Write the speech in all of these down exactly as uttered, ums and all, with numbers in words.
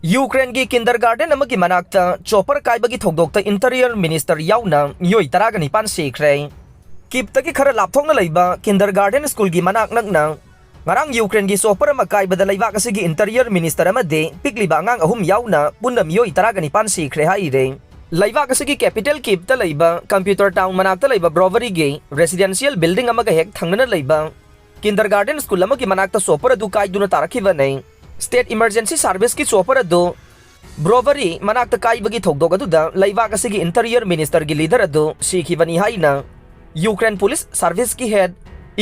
ꯌꯨꯀ꯭ꯔꯦꯟꯒꯤ ꯀꯤꯟꯗꯔ ꯒꯥꯔꯗꯦꯟ ꯑꯃꯒꯤ ꯃꯅꯥꯛꯇ ꯆꯣꯄꯔ ꯀꯥꯏꯕꯒꯤ ꯊꯧꯗꯣꯛꯇ ꯏꯟꯇꯔꯤꯌꯔ ꯃꯤꯅꯤꯁꯇꯔ ꯌꯥꯎꯅ ꯃꯤꯑꯣꯏ ꯇꯔꯥꯒ ꯅꯤꯄꯥꯟ ꯁꯤꯈ꯭ꯔꯦ꯫ ꯀꯤꯞꯇꯒꯤ ꯈꯔ ꯂꯥꯞꯊꯣꯛꯅ ꯂꯩꯕ ꯀꯤꯟꯗꯔ ꯒꯥꯔꯗꯦꯟ ꯁ꯭ꯀꯨꯜꯒꯤ ꯃꯅꯥꯛ ꯅꯛꯅ ꯉꯔꯥꯡ ꯌꯨꯀ꯭ꯔꯦꯟꯒꯤ ꯆꯣꯄꯔ ꯑꯃ ꯀꯥꯏꯕꯗ ꯂꯩꯕꯥꯛ ꯑꯁꯤꯒꯤ ꯏꯟꯇꯔꯤꯌꯔ ꯃꯤꯅꯤꯁꯇꯔ ꯑꯃꯗꯤ ꯄꯤꯛꯂꯤꯕ ꯑꯉꯥꯡ ꯑꯍꯨꯝ ꯌꯥꯎꯅ ꯄꯨꯟꯅ ꯃꯤꯑꯣꯏ ꯇꯔꯥꯒ ꯅꯤꯄꯥꯟ ꯁꯤꯈ꯭ꯔꯦ ꯍꯥꯏꯔꯦ꯫ ꯂꯩꯕꯥꯛ ꯑꯁꯤꯒꯤ ꯀꯦꯄꯤꯇꯦꯜ ꯀꯤꯞꯇ ꯂꯩꯕ ꯀꯝꯄ꯭ꯌꯨꯇꯔ ꯇꯥꯎꯟ ꯃꯅꯥꯛꯇ ꯂꯩꯕ ꯕ꯭ꯔꯣꯕꯔꯤꯒꯤ ꯔꯦꯁꯤꯗꯦꯟꯁꯤꯌꯦꯜ ꯕꯤꯜꯗꯤꯡ ꯑꯃꯒ ꯍꯦꯛ ꯊꯪꯅꯅ ꯂꯩꯕ ꯀꯤꯟꯗꯔ ꯒꯥꯔꯗꯦꯟ ꯁ꯭ꯀꯨꯜ ꯑꯃꯒꯤ ꯃꯅꯥꯛꯇ ꯆꯣꯄꯔ ꯑꯗꯨ ꯀꯥꯏꯗꯨꯅ ꯇꯥꯔꯛꯈꯤꯕꯅꯤ꯫ ꯁ꯭ꯇꯦꯠ ꯏꯃꯔꯖꯦꯟꯁꯤ ꯁꯥꯔꯚꯤꯁꯀꯤ ꯆꯣꯄꯔ ꯑꯗꯨ ꯕ꯭ꯔꯣꯕꯔꯤ ꯃꯅꯥꯛꯇ ꯀꯥꯏꯕꯒꯤ ꯊꯧꯗꯣꯛ ꯑꯗꯨꯗ ꯂꯩꯕꯥꯛ ꯑꯁꯤꯒꯤ ꯏꯟꯇꯔꯤꯌꯔ ꯃꯤꯅꯤꯁꯇꯔꯒꯤ ꯂꯤꯗꯔ ꯑꯗꯨ ꯁꯤꯈꯤꯕꯅꯤ ꯍꯥꯏꯅ ꯌꯨꯀ꯭ꯔꯦꯟ ꯄꯨꯂꯤꯁ ꯁꯥꯔꯚꯤꯁꯀꯤ ꯍꯦꯗ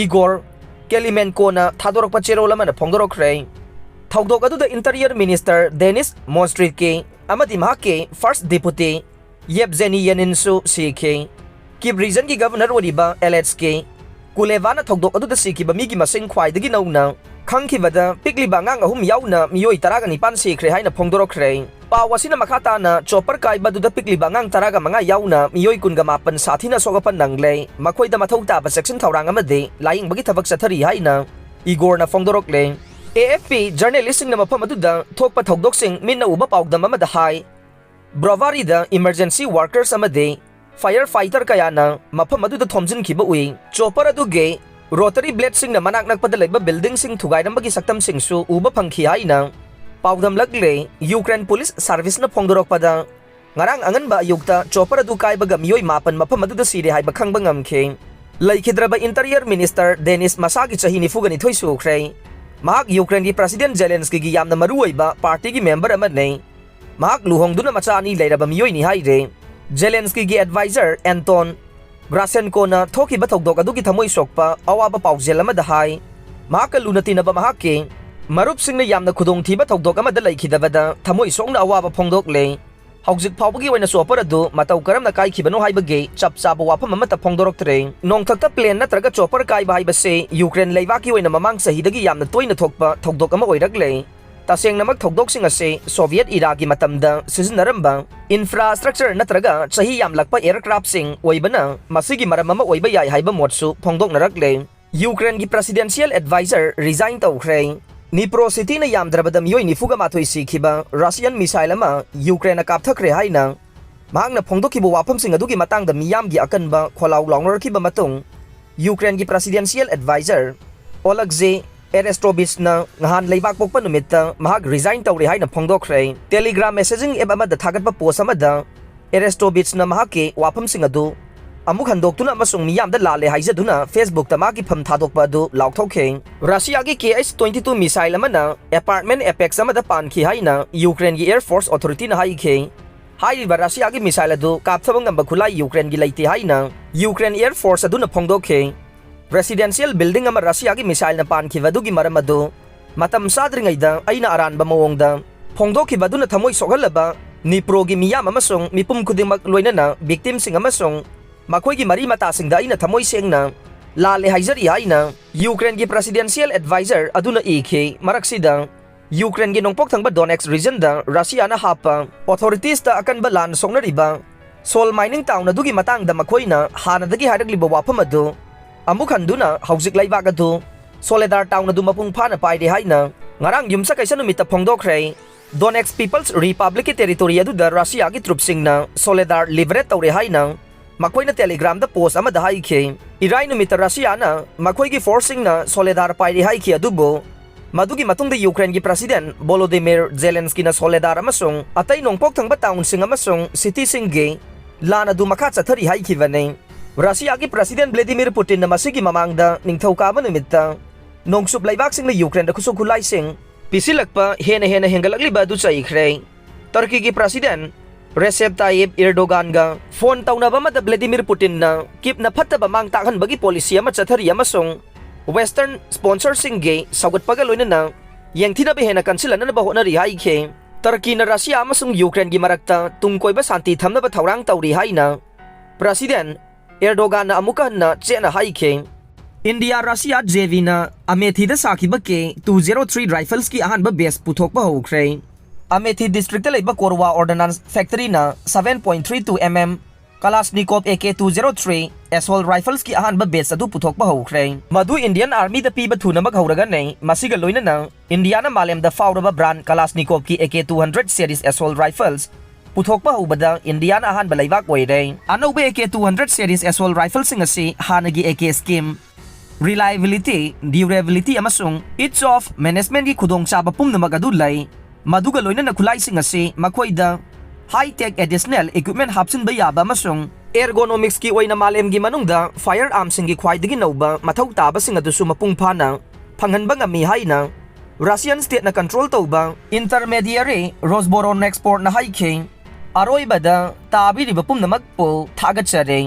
ꯏꯒꯣꯔ ꯀꯦꯂꯤꯃꯦꯟꯀꯣꯅ ꯊꯥꯗꯣꯔꯛꯄ ꯆꯦꯔꯣꯜ ꯑꯃꯅ ꯐꯣꯡꯗꯣꯔꯛꯈ꯭ꯔꯦ꯫ ꯊꯧꯗꯣꯛ ꯑꯗꯨꯗ ꯏꯟꯇꯔꯤꯌꯔ ꯃꯤꯅꯤꯁꯇꯔ ꯗꯦꯅꯤꯁ ꯃꯣꯟꯁꯇ꯭ꯔꯤꯛꯀꯤ ꯑꯃꯗꯤ ꯃꯍꯥꯛꯀꯤ ꯐꯥꯔꯁ ꯗꯤꯄꯨꯇꯤ ꯌꯦꯞꯖꯦꯅꯤ ꯌꯦꯅꯤꯟꯁꯨ ꯁꯤꯈꯤ꯫ ꯀꯤꯞ ꯔꯤꯖꯟꯒꯤ ꯒꯚꯔꯅꯔ ꯑꯣꯏꯔꯤꯕ ꯑꯦꯂꯦꯠꯁꯀꯤ ꯀꯨꯂꯦꯕꯥꯅ ꯊꯧꯗꯣꯛ ꯑꯗꯨꯗ ꯁꯤꯈꯤꯕ ꯃꯤꯒꯤ ꯃꯁꯤꯡ ꯈ꯭ꯋꯥꯏꯗꯒꯤ ꯅꯧꯅ ꯈꯪꯈꯤꯕꯗ ꯄꯤꯛꯂꯤꯕ ꯑꯉꯥꯡ ꯑꯍꯨꯝ ꯌꯥꯎꯅ ꯃꯤꯑꯣꯏ ꯇꯔꯥꯒ ꯅꯤꯄꯥꯟ ꯁꯤꯈ꯭ꯔꯦ ꯍꯥꯏꯅ ꯐꯣꯡꯗꯣꯔꯛꯈ꯭ꯔꯦ꯫ ꯄꯥꯎ ꯑꯁꯤꯅ ꯃꯈꯥ ꯇꯥꯅ ꯆꯣꯄꯔ ꯀꯥꯏꯕ ꯑꯗꯨꯗ ꯄꯤꯛꯂꯤꯕ ꯑꯉꯥꯡ ꯇꯔꯥꯒ ꯃꯉꯥ ꯌꯥꯎꯅ ꯃꯤꯑꯣꯏ ꯀꯨꯟꯒ ꯃꯥꯄꯟ ꯁꯥꯊꯤꯅ ꯑꯁꯣꯛ ꯑꯄꯟ ꯅꯪꯂꯦ꯫ ꯃꯈꯣꯏꯗ ꯃꯊꯧ ꯇꯥꯕ ꯆꯦꯛꯁꯤꯟ ꯊꯧꯔꯥꯡ ꯑꯃꯗꯤ ꯂꯥꯌꯦꯡꯕꯒꯤ ꯊꯕꯛ ꯆꯠꯊꯔꯤ ꯍꯥꯏꯅ ꯏꯒꯣꯔꯅ ꯐꯣꯡꯗꯣꯔꯛꯂꯦ꯫ ꯑꯦ ꯑꯦꯐ ꯄꯤ ꯖꯔꯅꯦꯂꯤꯁꯁꯤꯡꯅ ꯃꯐꯝ ꯑꯗꯨꯗ ꯊꯣꯛꯄ ꯊꯧꯗꯣꯛꯁꯤꯡ ꯃꯤꯠꯅ ꯎꯕ ꯄꯥꯎꯗꯝ ꯑꯃꯗ ꯍꯥꯏ, ꯕ꯭ꯔꯣꯚꯥꯔꯤꯗ ꯏꯃꯔꯖꯦꯟꯁꯤ ꯋꯥꯔꯀꯔꯁ ꯑꯃꯗꯤ ꯐꯥꯌꯔ ꯐꯥꯏꯇꯔ ꯀꯌꯥꯅ ꯃꯐꯝ ꯑꯗꯨꯗ ꯊꯣꯝꯖꯤꯟꯈꯤꯕ ꯎꯏ꯫ ꯆꯣꯄꯔ ꯑꯗꯨꯒꯤ ꯔꯣꯇꯔꯤ ꯕ꯭ꯂꯦꯗꯁꯤꯡꯅ ꯃꯅꯥꯛ ꯅꯛꯄꯗ ꯂꯩꯕ ꯕꯤꯜꯗꯤꯡꯁꯤꯡ ꯊꯨꯒꯥꯏꯔꯝꯕꯒꯤ ꯁꯛꯇꯝꯁꯤꯡꯁꯨ ꯎꯕ ꯐꯪꯈꯤ ꯍꯥꯏꯅ ꯄꯥꯎꯗꯝꯂꯛꯂꯦ꯫ ꯌꯨꯀ꯭ꯔꯦꯟ ꯄꯨꯂꯤꯁ ꯁꯥꯔꯚꯤꯁꯅ ꯐꯣꯡꯗꯣꯔꯛꯄꯗ, ꯉꯔꯥꯡ ꯑꯉꯟꯕ ꯑꯌꯨꯛꯇ ꯆꯣꯄꯔ ꯑꯗꯨ ꯀꯥꯏꯕꯒ ꯃꯤꯑꯣꯏ ꯃꯥꯄꯟ ꯃꯐꯝ ꯑꯗꯨꯗ ꯁꯤꯔꯦ ꯍꯥꯏꯕ ꯈꯪꯕ ꯉꯝꯈꯤ꯫ ꯂꯩꯈꯤꯗ꯭ꯔꯕ ꯏꯟꯇꯔꯤꯌꯔ ꯃꯤꯅꯤꯁꯇꯔ ꯗꯦꯅꯤꯁ ꯃꯁꯥꯒꯤ ꯆꯍꯤ ꯅꯤꯐꯨꯒ ꯅꯤꯊꯣꯏ ꯁꯨꯈ꯭ꯔꯦ꯫ ꯃꯍꯥꯛ ꯌꯨꯀ꯭ꯔꯦꯟꯒꯤ ꯄ꯭ꯔꯁꯤꯗꯦꯟ ꯖꯦꯂꯦꯟꯁꯀꯤꯒꯤ ꯌꯥꯝꯅ ꯃꯔꯨꯑꯣꯏꯕ ꯄꯥꯔꯇꯤꯒꯤ ꯃꯦꯝꯕꯔ ꯑꯃꯅꯤ꯫ ꯃꯍꯥꯛ ꯂꯨꯍꯣꯡꯗꯨꯅ ꯃꯆꯥ ꯑꯅꯤ ꯂꯩꯔꯕ ꯃꯤꯑꯣꯏꯅꯤ ꯍꯥꯏꯔꯦ꯫ ꯖꯦꯂꯦꯟꯁꯀꯤꯒꯤ ꯑꯦꯗꯚꯥꯏꯖꯔ ꯑꯦꯟꯇꯣꯟ ꯒ꯭ꯔꯥꯁꯦꯟꯀꯣꯅ ꯊꯣꯛꯈꯤꯕ ꯊꯧꯗꯣꯛ ꯑꯗꯨꯒꯤ ꯊꯃꯣꯏ ꯁꯣꯛꯄ ꯑꯋꯥꯕ ꯄꯥꯎꯖꯦꯜ ꯑꯃꯗ ꯍꯥꯏ, ꯃꯍꯥꯛꯀ ꯂꯨꯅ ꯇꯤꯟꯅꯕ ꯃꯍꯥꯛꯀꯤ ꯃꯔꯨꯞꯁꯤꯡꯅ ꯌꯥꯝꯅ ꯈꯨꯗꯣꯡꯊꯤꯕ ꯊꯧꯗꯣꯛ ꯑꯃꯗ ꯂꯩꯈꯤꯗꯕꯗ ꯊꯃꯣꯏ ꯁꯣꯛꯅ ꯑꯋꯥꯕ ꯐꯣꯡꯗꯣꯛꯂꯦ꯫ ꯍꯧꯖꯤꯛ ꯐꯥꯎꯕꯒꯤ ꯑꯣꯏꯅ ꯆꯣꯄꯔ ꯑꯗꯨ ꯃꯇꯧ ꯀꯔꯝꯅ ꯀꯥꯏꯈꯤꯕꯅꯣ ꯍꯥꯏꯕꯒꯤ ꯆꯞ ꯆꯥꯕ ꯋꯥꯐꯝ ꯑꯃꯠꯇ ꯐꯣꯡꯗꯣꯔꯛꯇ꯭ꯔꯦ꯫ ꯅꯣꯡꯊꯛꯇ ꯄ꯭ꯂꯦꯟ ꯅꯠꯇ꯭ꯔꯒ ꯆꯣꯄꯔ ꯀꯥꯏꯕ ꯍꯥꯏꯕꯁꯤ ꯌꯨꯀ꯭ꯔꯦꯟ ꯂꯩꯕꯥꯛꯀꯤ ꯑꯣꯏꯅ ꯃꯃꯥꯡ ꯆꯍꯤꯗꯒꯤ ꯌꯥꯝꯅ ꯇꯣꯏꯅ ꯊꯣꯛꯄ ꯊꯧꯗꯣꯛ ꯑꯃ ꯑꯣꯏꯔꯛꯂꯦ꯫ ꯇꯁꯦꯡꯅꯃꯛ ꯊꯧꯗꯣꯛꯁꯤꯡ ꯑꯁꯤ ꯁꯣꯚꯤꯌꯦꯠ ꯏꯔꯥꯒꯤ ꯃꯇꯝꯗ ꯁꯤꯖꯤꯟꯅꯔꯝꯕ ꯏꯟꯐ꯭ꯔꯥꯁ꯭ꯇ꯭ꯔꯛꯆꯔ ꯅꯠꯇ꯭ꯔꯒ ꯆꯍꯤ ꯌꯥꯝꯂꯛꯄ ꯑꯦꯌꯔꯀ꯭ꯔꯥꯐꯁꯤꯡ ꯑꯣꯏꯕꯅ ꯃꯁꯤꯒꯤ ꯃꯔꯝ ꯑꯃ ꯑꯣꯏꯕ ꯌꯥꯏ ꯍꯥꯏꯕ ꯃꯣꯠꯁꯨ ꯐꯣꯡꯗꯣꯛꯅꯔꯛꯂꯦ꯫ ꯌꯨꯀ꯭ꯔꯦꯟꯒꯤ ꯄ꯭ꯔꯁꯤꯗꯦꯟꯁꯤꯌꯦꯜ ꯑꯦꯗꯚꯥꯏꯖꯔ ꯔꯤꯖꯥꯏꯟ ꯇꯧꯈ꯭ꯔꯦ꯫ Dnipro cityꯅ ꯌꯥꯝꯗ꯭ꯔꯕꯗ ꯃꯤꯑꯣꯏ ꯅꯤꯐꯨꯒ ꯃꯥꯊꯣꯏ ꯁꯤꯈꯤꯕ Russian missile ꯑꯃ Ukraineꯅ ꯀꯥꯞꯊꯈ꯭ꯔꯦ ꯍꯥꯏꯅ ꯃꯍꯥꯛꯅ ꯐꯣꯡꯗꯣꯛꯈꯤꯕ ꯋꯥꯐꯝꯁꯤꯡ ꯑꯗꯨꯒꯤ ꯃꯇꯥꯡꯗ ꯃꯤꯌꯥꯝꯒꯤ ꯑꯀꯟꯕ ꯈꯣꯜꯂꯥꯎ ꯂꯥꯎꯅꯔꯛꯈꯤꯕ ꯃꯇꯨꯡ, Ukraineꯒꯤ presidential advisor Oleksiy Arestovichꯅ ꯅꯍꯥꯟ ꯂꯩꯕꯥꯛ ꯄꯣꯛꯄ ꯅꯨꯃꯤꯠꯇ ꯃꯍꯥꯛ resign ꯇꯧꯔꯦ ꯍꯥꯏꯅ ꯐꯣꯡꯗꯣꯛꯈ꯭ꯔꯦ꯫ Telegram messaging app ꯑꯃꯗ ꯊꯥꯒꯠꯄ post ꯑꯃꯗ Arestovichꯅ ꯃꯍꯥꯛꯀꯤ ꯋꯥꯐꯝꯁꯤꯡ ꯑꯗꯨ ꯑꯃꯨꯛ ꯍꯟꯗꯣꯛꯇꯨꯅ ꯑꯃꯁꯨꯡ ꯃꯤꯌꯥꯝꯗ ꯂꯥꯜꯂꯦ ꯍꯥꯏꯖꯗꯨꯅ Facebookꯇ ꯃꯍꯥꯛꯀꯤ ꯐꯝ ꯊꯥꯗꯣꯛꯄ ꯑꯗꯨ ꯂꯥꯎꯊꯣꯛꯈꯤ꯫ Russiaꯒꯤ Kh twenty two missile ꯑꯃꯅ apartment apex ꯑꯃꯗ ꯄꯥꯟꯈꯤ ꯍꯥꯏꯅ Ukraineꯒꯤ Air Force authorityꯅ ꯍꯥꯏꯈꯤ꯫ ꯍꯥꯏꯔꯤꯕ Russiaꯒꯤ missile ꯑꯗꯨ ꯀꯥꯞꯊꯕ ꯉꯝꯕ ꯈꯨꯠꯂꯥꯏ Ukraineꯒꯤ ꯂꯩꯇꯦ ꯍꯥꯏꯅ Ukraine Air Force ꯑꯗꯨꯅ ꯐꯣꯡꯗꯣꯛꯈꯤ꯫ Residential building ꯑꯃ Russiaꯒꯤ missileꯅ ꯄꯥꯟꯈꯤꯕ ꯑꯗꯨꯒꯤ ꯃꯔꯝ ꯑꯗꯨ ꯃꯇꯝ ꯆꯥꯗ꯭ꯔꯤꯉꯩꯗ ꯑꯩꯅ ꯑꯔꯥꯟꯕ ꯃꯑꯣꯡꯗ ꯐꯣꯡꯗꯣꯛꯈꯤꯕ ꯑꯗꯨꯅ ꯊꯃꯣꯏ ꯁꯣꯛꯍꯜꯂꯕ Dniproꯒꯤ ꯃꯤꯌꯥꯝ ꯑꯃꯁꯨꯡ ꯃꯤꯄꯨꯝ ꯈꯨꯗꯤꯡꯃꯛ, ꯂꯣꯏꯅꯅ victimꯁꯤꯡ ꯑꯃꯁꯨꯡ ꯃꯈꯣꯏꯒꯤ ꯃꯔꯤ ꯃꯇꯥꯁꯤꯡꯗ ꯑꯩꯅ ꯊꯃꯣꯏ ꯁꯦꯡꯅ ꯂꯥꯜꯂꯦ ꯍꯥꯏꯖꯔꯤ ꯍꯥꯏꯅ Ukraineꯒꯤ presidential advisor ꯑꯗꯨꯅ ꯏꯈꯤ꯫ ꯃꯔꯛꯁꯤꯗ, Ukraineꯒꯤ ꯅꯣꯡꯄꯣꯛ ꯊꯪꯕ Donetsk regionꯗ Russiaꯅ ꯍꯥꯞꯄ authoritieska ꯑꯀꯟꯕ ꯂꯥꯟ ꯁꯣꯛꯅꯔꯤꯕ Sol mining town ꯑꯗꯨꯒꯤ ꯃꯇꯥꯡꯗ ꯃꯈꯣꯏꯅ ꯍꯥꯟꯅꯗꯒꯤ ꯍꯥꯏꯔꯛꯂꯤꯕ ꯋꯥꯐꯝ ꯑꯗꯨ ꯑꯃꯨꯛ ꯍꯟꯗꯨꯅ ꯍꯧꯖꯤꯛ ꯂꯩꯕꯥꯛ ꯑꯗꯨ Soledar town ꯑꯗꯨ ꯃꯄꯨꯡ ꯐꯥꯅ ꯄꯥꯏꯔꯦ ꯍꯥꯏꯅ ꯉꯔꯥꯡ ꯌꯨꯝꯁꯀꯩꯁ ꯅꯨꯃꯤꯠꯇ ꯐꯣꯡꯗꯣꯛꯈ꯭ꯔꯦ꯫ Donetsk People's Republicꯀꯤ territory ꯑꯗꯨꯗ Russiaꯒꯤ troops ꯁꯤꯡꯅ Soledar liberate ꯇꯧꯔꯦ ꯍꯥꯏꯅ ꯃꯈꯣꯏꯅ Telegramꯗ post ꯑꯃꯗ ꯍꯥꯏꯈꯤ꯫ ꯏꯔꯥꯏ ꯅꯨꯃꯤꯠꯇ Russiaꯅ ꯃꯈꯣꯏꯒꯤ forceꯁꯤꯡꯅ Soledar ꯄꯥꯏꯔꯦ ꯍꯥꯏꯈꯤ, ꯑꯗꯨꯕꯨ ꯃꯗꯨꯒꯤ ꯃꯇꯨꯡꯗ Ukraineꯒꯤ President Volodymyr Zelenskyꯅ Soledar ꯑꯃꯁꯨꯡ ꯑꯇꯩ ꯅꯣꯡꯄꯣꯛ ꯊꯪꯕ townꯁꯤꯡ ꯑꯃꯁꯨꯡ cityꯁꯤꯡꯒꯤ ꯂꯥꯟ ꯑꯗꯨ ꯃꯈꯥ ꯆꯠꯊꯔꯤ ꯍꯥꯏꯈꯤꯕꯅꯤ꯫ Russiaꯒꯤ President Vladimir Putinꯅ ꯃꯁꯤꯒꯤ ꯃꯃꯥꯡꯗ ꯅꯤꯡꯊꯧꯀꯥꯕ ꯅꯨꯃꯤꯠꯇ ꯅꯣꯡꯆꯨꯞ ꯂꯩꯕꯥꯛꯁꯤꯡꯅ Ukraineꯗ ꯈꯨꯠꯁꯨ ꯈꯨꯠꯂꯥꯏꯁꯤꯡ ꯄꯤꯁꯤꯜꯂꯛꯄ ꯍꯦꯟꯅ ꯍꯦꯟꯅ ꯍꯦꯟꯒꯠꯂꯛꯂꯤꯕ ꯑꯗꯨ ꯆꯩꯈ꯭ꯔꯦ꯫ Turkeyꯒꯤ President Recep Tayyip Erdoganꯒ phone ꯇꯧꯅꯕ ꯑꯃꯗ Vladimir Putinꯅ Kyivꯅ ꯐꯠꯇꯕ ꯃꯥꯡ ꯇꯥꯛꯍꯟꯕꯒꯤ policy ꯑꯃ ꯆꯠꯊꯔꯤ ꯑꯃꯁꯨꯡ Western sponsorꯁꯤꯡꯒꯤ ꯁꯧꯒꯠꯄꯒ ꯂꯣꯏꯅꯅ ꯌꯦꯡꯊꯤꯅꯕ ꯍꯦꯟꯅ ꯀꯟꯁꯤꯜꯍꯟꯅꯕ ꯍꯣꯠꯅꯔꯤ ꯍꯥꯏꯈꯤ꯫ Turkeyꯅ Russia ꯑꯃꯁꯨꯡ Ukraineꯒꯤ ꯃꯔꯛꯇ ꯇꯨꯡ ꯀꯣꯏꯕ ꯁꯥꯟꯇꯤ ꯊꯝꯅꯕ ꯊꯧꯔꯥꯡ ꯇꯧꯔꯤ ꯍꯥꯏꯅ President Erdoganꯅ ꯑꯃꯨꯛꯀ ꯍꯟꯅ ꯆꯦꯠꯅ ꯍꯥꯏꯈꯤ꯫ India Russia JVꯅ Amethida ꯁꯥꯈꯤꯕ K two zero three riflesꯀꯤ ꯑꯍꯥꯟꯕ batch ꯄꯨꯊꯣꯛꯄ ꯍꯧꯈ꯭ꯔꯦ꯫ Amethi districtꯇ ꯂꯩꯕ Korwa Ordnance Factoryꯅ seven point three two mm Kalashnikov A K two zero three assault riflesꯀꯤ ꯑꯍꯥꯟꯕ batch ꯑꯗꯨ ꯄꯨꯊꯣꯛꯄ ꯍꯧꯈ꯭ꯔꯦ꯫ ꯃꯗꯨ Indian Armyꯗ ꯄꯤꯕ ꯊꯨꯅꯃꯛ ꯍꯧꯔꯒꯅꯤ꯫ ꯃꯁꯤꯒ ꯂꯣꯏꯅꯅ ꯏꯟꯗꯤꯌꯥꯅ ꯃꯥꯂꯦꯝꯗ ꯐꯥꯎꯔꯕ brand Kalashnikovꯀꯤ A K two hundred series assault rifles ꯄꯨꯊꯣꯛꯄ ꯍꯧꯕꯗ ꯏꯟꯗꯤꯌꯥꯅ ꯑꯍꯥꯟꯕ ꯂꯩꯕꯥꯛ ꯑꯣꯏꯔꯦ꯫ ꯑꯅꯧꯕ A K two hundred series assault riflesꯁꯤꯡ ꯑꯁꯤ ꯍꯥꯟꯅꯒꯤ A K scheme, reliability, durability ꯑꯃꯁꯨꯡ ease of managementꯀꯤ ꯈꯨꯗꯣꯡꯆꯥꯕ ꯄꯨꯝꯅꯃꯛ ꯑꯗꯨ ꯂꯩ꯫ ꯃꯗꯨꯒ ꯂꯣꯏꯅꯅ ꯈꯨꯠꯂꯥꯏꯁꯤꯡ ꯑꯁꯤ ꯃꯈꯣꯏꯗ high-tech additional equipment ꯍꯥꯞꯆꯤꯟꯕ ꯌꯥꯕ ꯑꯃꯁꯨꯡ ergonomicsꯀꯤ ꯑꯣꯏꯅ ꯃꯥꯂꯦꯝꯒꯤ ꯃꯅꯨꯡꯗ firearmꯁꯤꯡꯒꯤ ꯈ꯭ꯋꯥꯏꯗꯒꯤ ꯅꯧꯕ ꯃꯊꯧ ꯇꯥꯕꯁꯤꯡ ꯑꯗꯨꯁꯨ ꯃꯄꯨꯡ ꯐꯥꯅ ꯐꯪꯍꯟꯕ ꯉꯝꯃꯤ ꯍꯥꯏꯅ Russian stateꯅ control ꯇꯧꯕ intermediary Rosoboronexportꯅ ꯍꯥꯏꯈꯤ꯫ ꯑꯔꯣꯏꯕꯗ ꯇꯥꯕꯤꯔꯤꯕ ꯄꯨꯝꯅꯃꯛꯄꯨ ꯊꯥꯒꯠꯆꯔꯤ꯫